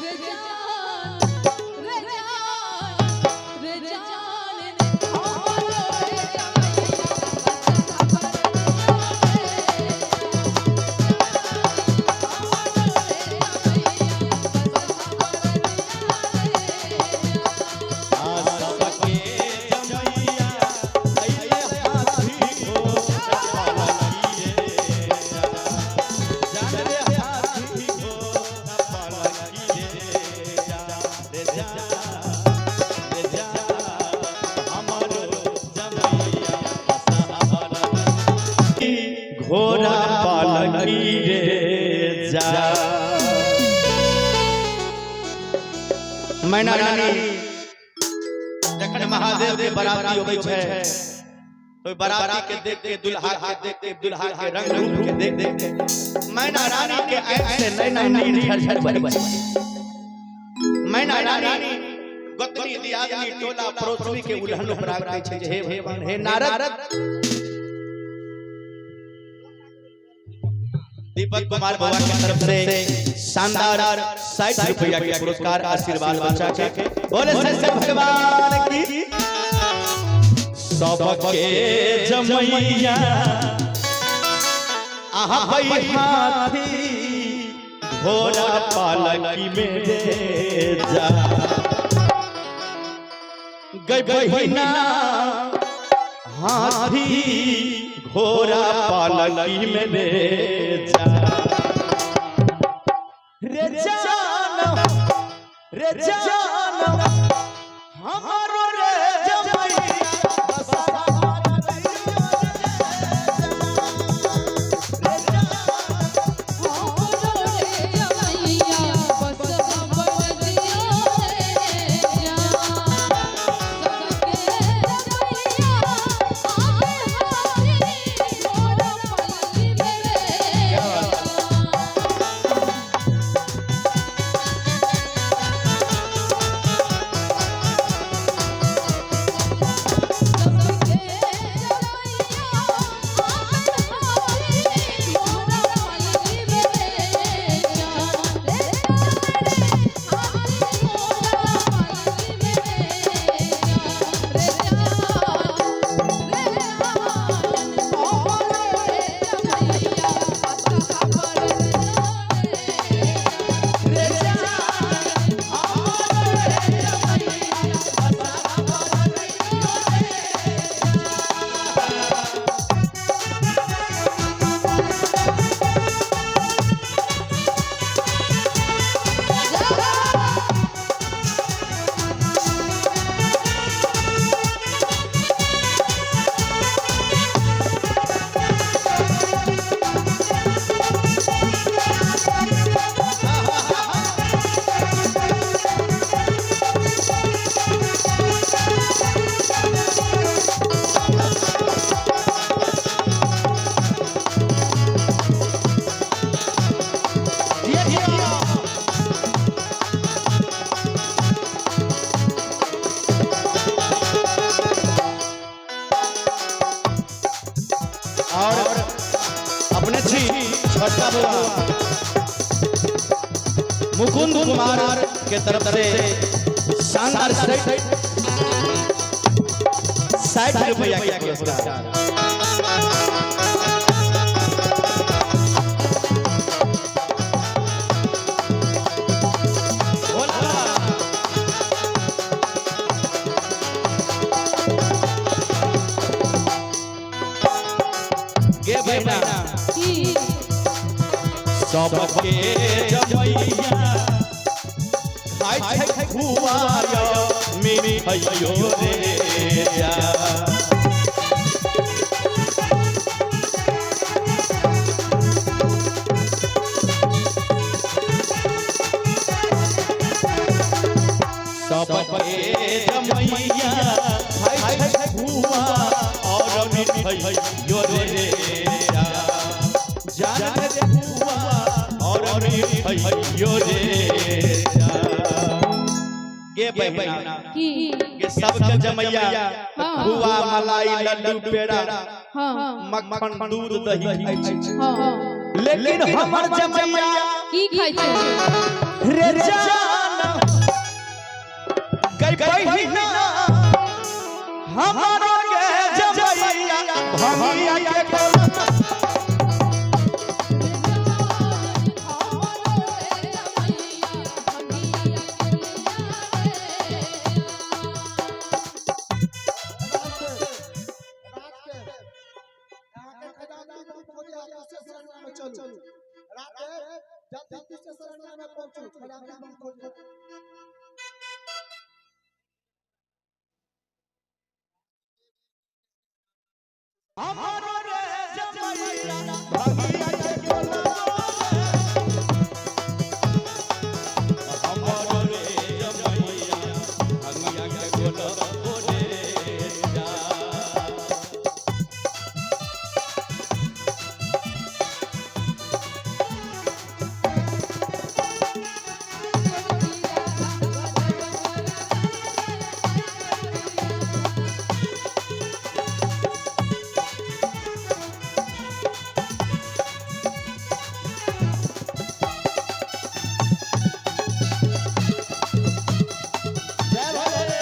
रे जान, रे जान, रे जान, हमरो रे जमैया बसहा बरदिया रे जान, हमरो रे जमैया बसहा बरदिया रे जान। आ सबके जमैया अइले हाथी घोड़ा पालकी रे जा, जान रे हाथी घोड़ा पालकी रे जा, रे जा, रे जा, हमरो जमैया बसहा बरदिया घोड़ा पालकी रे जा। मैना रानी जखन महादेव के बराती अबै छै, ओहि बराती के देख के, दुल्हा के देख के, दुल्हा के रंग रूप के देख देख के मैना रानी के आंख से नैना नीर झर झर बहै छै। मैना रानी गोतनी दियादनी टोला पड़ोसनी के उल्हन उपराग दै छै जे हे भगवान, हे नारद, दीपक कुमार बाबा के तरफ से शानदार 60 रुपया के पुरस्कार, आशीर्वाद बचा के बोले सत्य भगवान की। सबके जमैया आहा भई हाथी घोड़ा पालकी में रे जा, गई बहिना हाथी घोड़ा पालकी में रे जा, रे जान, रे जान, हमारो रे जमैया बसहा बरदिया रे जान, हमरो रे जमैया बसहा बरदिया रे जान, सबके जमैया आवे हाथी घोड़ा पालकी में रे जान। सबके जमैया आवे हाथी घोड़ा पालकी में रे जान, रे जान रे हाथी घोड़ा पालकी में रे जान, रे जान, रे जान, हमरो रे जमैया बसहा बरदिया रे जान, रे जान, हमरो रे जमैया बसहा बरदिया रे जान। ये जिया। और अपने छी छोटा बउआ मुकुंद कुमार के तरफ से शानदार 60 रुपया के पुरस्कार। बोला। गे बहिना, की सबके जमैया खाइ छै खुआय मिठैयो रे जा। सबके जमैया खाइ छै खुआ और मिठैयो रे जा, जान रे खुआ और मिठैयो रे जा। गे बहिना, की के सबके जमैया हाँ। खुआ मलाई लड्डू पेड़ा हाँ मक्खन दूध दही खाइ छै, हाँ लेकिन हमर जमैया की खाइ छै? रे रे जान गई बहिना हमारो के जमैया भंगिया के गोला। हमारो रे जमैया भंगिया के गोला। हमारो रे जमैया भंगिया के गोला ओरे जा। जय भोले।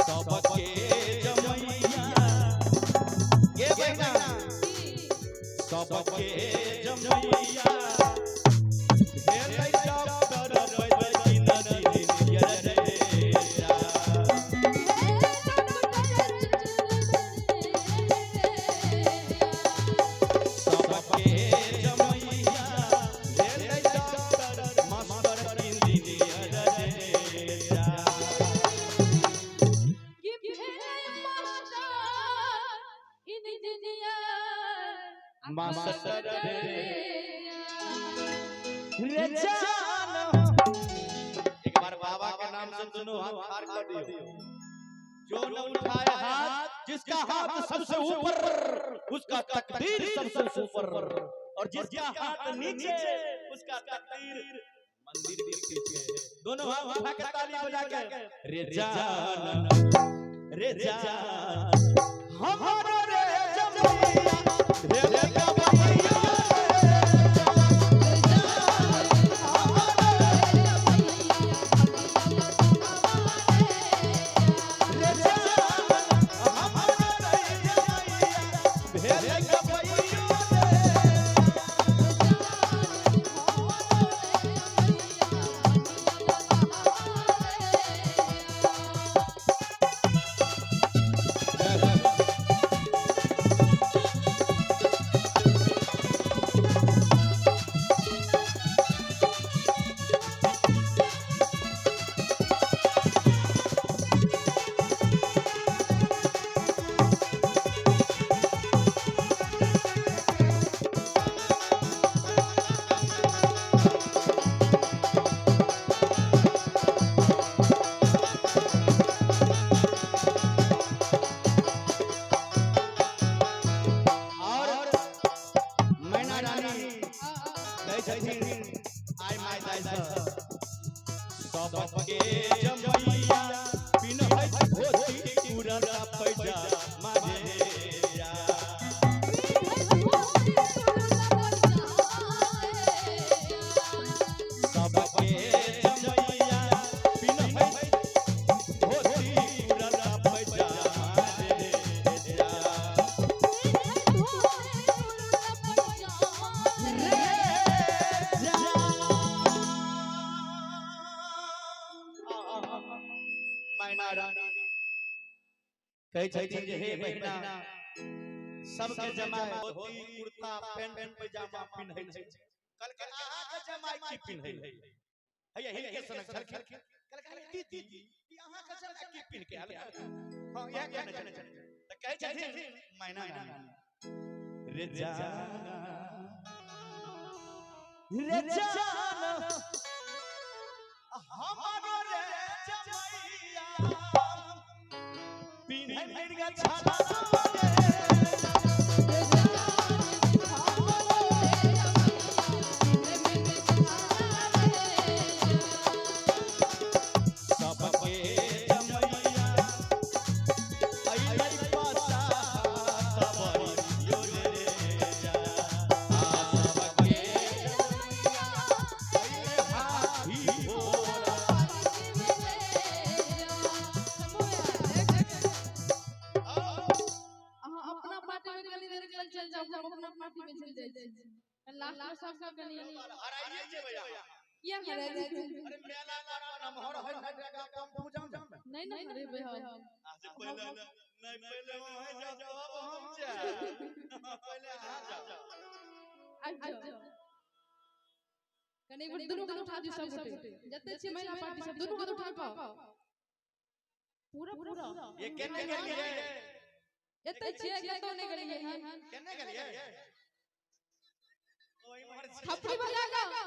सबके जमैया गे बहिना, सबके जमैया भेलै डॉक्टर वैद्य इंजीनियर रे जा। सबके जमैया भेलै डॉक्टर मास्टर इंजीनियर रे जा। मास्टर रे रे जान। एक बार बाबा के नाम से दोनों हाथ खाड़ कर दियो। जो न उठाए हाथ, जिसका हाथ सबसे ऊपर उसका तकदीर सबसे ऊपर, और जिसका हाथ नीचे उसका तकदीर मंदिर के पीछे है। दोनों हाथ उठा के ताली बजा के रे जान रे जान हमारा रे जमैया रे गवैया। रे जान हमारा रे जमैया भेले गवैया रे। और मैना रानी कहै छथिन आइ माय दाइ सबके जमैया पिन्है धोती कुरता पैजामा रे जा। सबके जमैया पिन्है धोती कुरता पैजामा रे जा। मैना रानी कहै छथिन जे हे बहिना, सबके जमाई धोती कुर्ता पैंट पैजामा पिन्है छै, कहलकै अहाँ के जमाई की पिन्है है? हैया हिनके सनक छलखिन, कहलकै दीदी ई अहाँ के जमाई की पिन्ह के आयल? हां इएह कहने छथिन। तऽ कहै छथिन मैना रानी रे जाना रे जाना हमारो रे जमैया पिन्है मिर्गा छाला रे। Thank you. हराइए जेबै अहाँ। किया हरा जेबै? अरे मेला में नमहर है ना जगह पंपू जाम। नहीं नहीं हरेबै हम। आज पहले नहीं, पहले वहाँ जाओ, अब हम जाए। पहले अहाँ जाओ। आबि जाओ। कने एक बेर दुनू हाथ उठा दियौ सब गोटे। जते छियै महिला पार्टी सब दुनू हाथ उठा कऽ। पूरा पूरा। ये केने गेलिए? एते छियै, कतौ नहि गेलियै हन। केने गेलिए? ओहि मर थपड़ी बजा कऽ।